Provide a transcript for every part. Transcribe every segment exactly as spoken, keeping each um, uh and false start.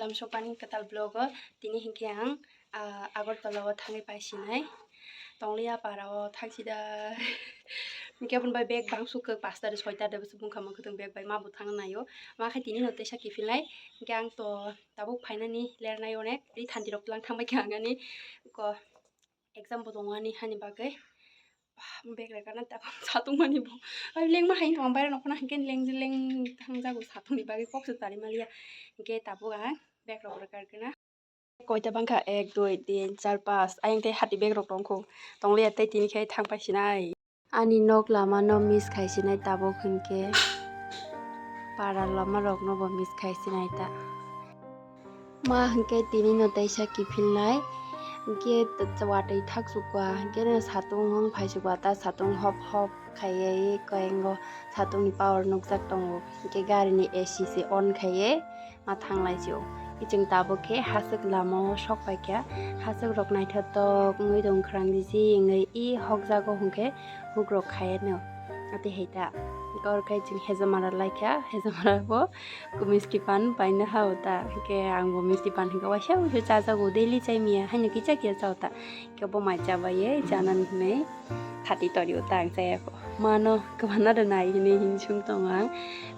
Lamsokani kwtal vlog o tini hinkhe ang, ah, Agartala o thangwi paisinai. Tongliya para o thangsida. Hinkhe aboni bai bag bang sukha pasta de soita de bwswk bungkha mwkhwtwng bag bai ma bo thang naio. Ma khe tini no teisa kiphilnai. Hinkhe ang to tabuk phainani lernai onek ri thanti rok tlang thangbai khe ang ani ko exam bo tongo ani hani bagwi. Bah, bag rwgana tabuk satung mani bo. Ai lengma hai tong ang baira nokho na hinkhe leng leng thangjago satungni bagwi kok se tari maliya. Hinkhe tabuk ang bag rok rwkarkhe na. Koita bangkha ek, dui, tin, char, panch. Ayang tei hati bag rok tongkho. Tongliya tei tini khe thang paisinai. Ani nok lama no miss khaisinai tabuk hinkhe para lama rok no bo miss khaisinai ta. Ma hinkhe tini no teisa kiphilnai. Hinkhe t-, watwi thak chukwa. Hinkhe no satung wng phai chukwa ta satung hop hop khaiwi koyengo satungni power nukjak tongo. Hinkhe gari ni A C se on khaiwi ma thanglai sio. Ichwng tabuk khe haswk lama o sok paikha. Haswk rok naithotok wngwi tong khrang di si wngwi i hokjago hwnkhe hukrok khayano. Ati hai ta. Kor khai chwng hejamara laikha. Hejamara bo ku misti pan paina ha o ta. Hinkhe ang bo misti pan hinkhe waisa waisa chajago daily chai miya. Haino kicha kiya cha o ta. Hinkhe bo mai chabai ye chanani hinwi thati tori o ta ang chaya kho. Mano kwbana rwnai hinwi hinsung tongo ang.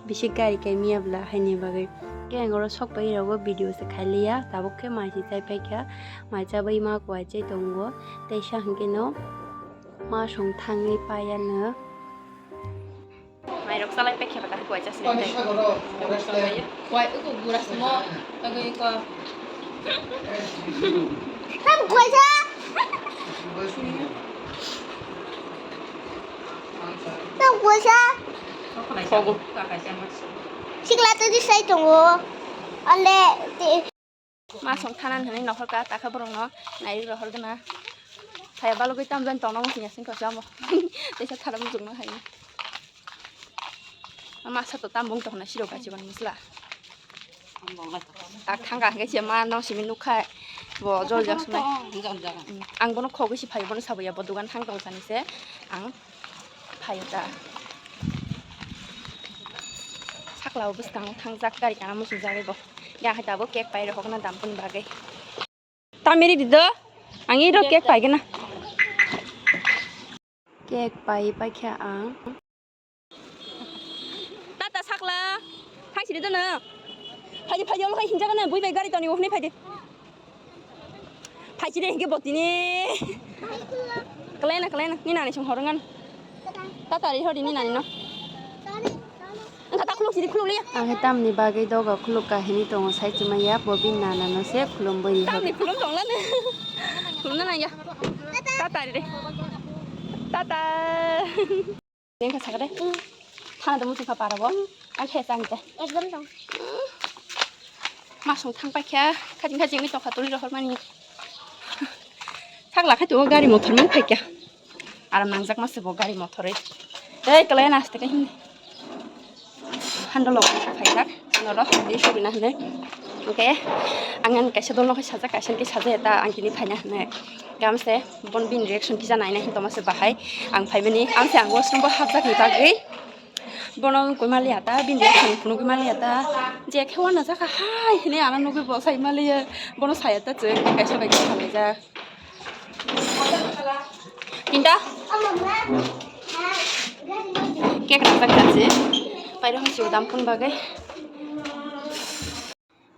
Bisi gari kai miya bwla haini bagwi. Khe ang oro sok pai rogo video se khai liya. Tabuk khe mai se chai paikha. Mai chabai ma kwai chai tongo. Teisa hinkhe no ma song thangwi paiya no. Mairok chalai paikha ba kwai chasni tei. Kwai uku gura sumo. Bagwi ko. Tam kwai cha. Tang puasa. Sikla tadi sai tongo. Ale te. Ma song thanan hinwi nohor ka takha borok no nai rohor gana. Thaya balugwi tamjani tongna muchung yasing ko samo. Tesa thara muchung no hai. Masa to tambung to hona siro kachi ban musla. Tak thangka hingke se ma no simi nukha. Bo jol jak sunai. Ang bono khogwi si phaio bono sabuya bo dogan thang tong sani se. Ang phaio ta. Sakla o bwskango thangjak gari kana muchung jagwi bo. Ya hai tabuk cake pai rokna dampun bagwi. Tamiri dido. Ang iro cake pai gana. Cake pai paikha ang. Tata sakla. Thangsiri dono. Phaidi, phaidi, olo khai hinjak na, bui bai gari toni, ohne phaidi. Phaisiri hinke botini. Kalena, kalena, ni nani song horangan. Tata ri hori ni nani no. Engkha ta khuluk siri khuluk liya. Ang khe tamni bagwi doga khuluk kahini tongo sai chumaya, bo bini nana no se khulum bui. Tamni khulum tongla ne. Khulum na nangya. Tata ri re. Tata. Engkha sakade. Thana do muchung kha para bo. Ang khe chang te. Ekdom tong. Ma song thang paikha. Khajing khajing ni tokha tuli rohor mani. Thak la khai to gari motor mang phaikha. Aram nangjak ma se bo gari motor e. Ei kalai na aste kai hindi. Handle lock phaijak, noro, di subina hwnwi. Hwnkhe ang ani kaisa dolno khe sajak, kaisa hwnkhe sajaya ta, ang tini phaina hwnwi. Gamse, bon bini reaction kisa naina hin tongma se bahai. Ang phaimani, ang se ang washroom bo hapjakni bagwi. Bono wngkoi maliya ta, bini reaction phunugwi maliya ta. Je khe wanajak hai hwnwi ano nugwi bo sai maliya. Bono saya ta chwng, kaisa bai khe salaijak. Tinta. Cake rwjak kasi. Pairo hasi udam phun bagai.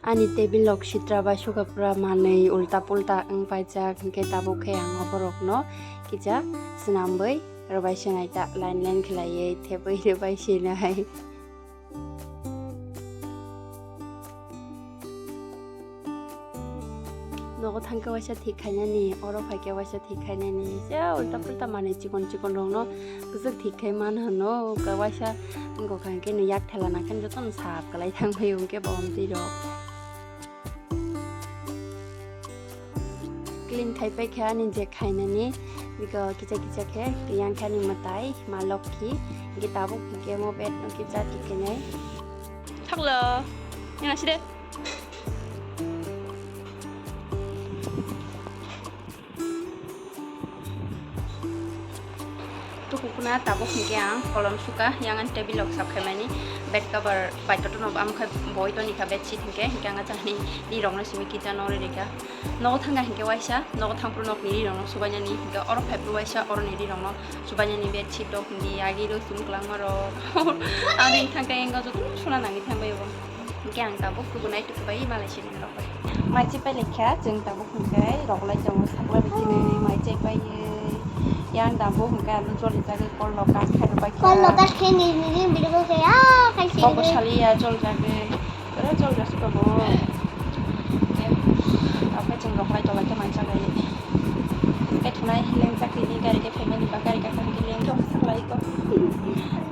Ani table lok sitra bai sukapra manwi ulta pulta wng paijak, hinkhe tabuk khe ang oborokno kisa swnamwi rwbai sinai ta, line line khlaiwi thepwi rwbai sinai. Nogo thangkhe waisa thik khainani, oro phaikhe waisa thik khainani. Se ulta pulta manwi chikon chikon rokno bwswk thik khai man hwno, ka waisa wngkha hwnkhe no yak thela nangkhe jotono sap kwlai thangbai hwnkhe bo omtwi rok. Clean khai paikha ani je khainani, biko kicha kicha khe yang khe ani mwtai ma lokhi, hwnkhe tabuk hwnkhe mo bed hwnkhe cha thik khainai. Thaklo, yana side. Tuku Ma tabuk hinkhe ang kolom suka, yang ani table rok sap khaimani, bed cover bai kotor no, amkhe boi toni kha bed sheet hinkhe, hinkhe ang jani ri rok no simi kisa no ri rikha. Nogo thangkha hinkhe waisa, nogo thangphuru nokni ri rok no subainani, hinkhe oro phaiphuru waisa, oroni ri rok no subainani bed sheet rok hindi, agi rok simi kwlangma rok. Ani thangkhe engo joto suna nangwi thangbai obo. Hinkhe ang tabuk tukunai tukubai malai sini rok bai. Mai chipai lekha, chwng tabuk hinkhe roglai tongo, sakla bisinai mai chipai. Yang tabuk hinkhe ano joli jagwi kol rok kas khai rwbai kha. Kol rok kas khai ni ni ni video khe ah khai si. Kok saliya jol jagwi. Oro jol jasuk abo. Tabuk chwng roglai tolai khe mai chabai. Khe thunai leng chakri ni gari khe phaimani ba gari kha khe leng jok saklai ko.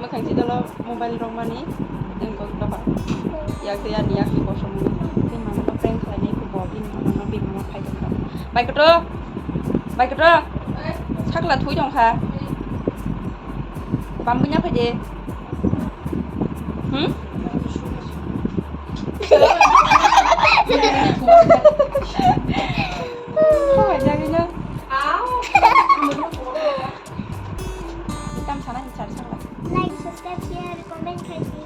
Mwkhang si dolo. Mobile rok mani tei kok doha yak tei ani yak ni kosom mani tei mama no prank khlai nai khe bo bini mama no bini mama phai tong kha. Bai koto, bai koto, sakla thui tong kha. Bam bini phai de. Hmm? Kok jagino. Tam sana ni char sakla. Like, subscribe, share, comment khai di.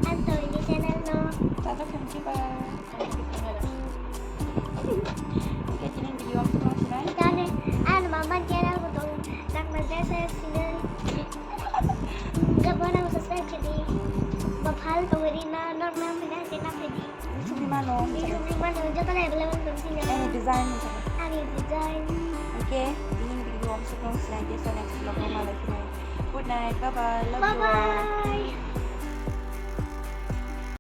Ang to ini channel no. Tata khamchi ba. Kini video ang tong sinai. Dane, ang mama channel ko tong. Nak ma desa sinai. Gabana subscribe khai di. Baphal to ri na, nak na mina channel khai di. Sugri mano. Sugri mano, joto na available tong sini. Any design ni sana. Any design. Okay, ini video ang tong sinai. Desa next vlog ma lai sinai. Good night, bye bye, love you all. Bye bye.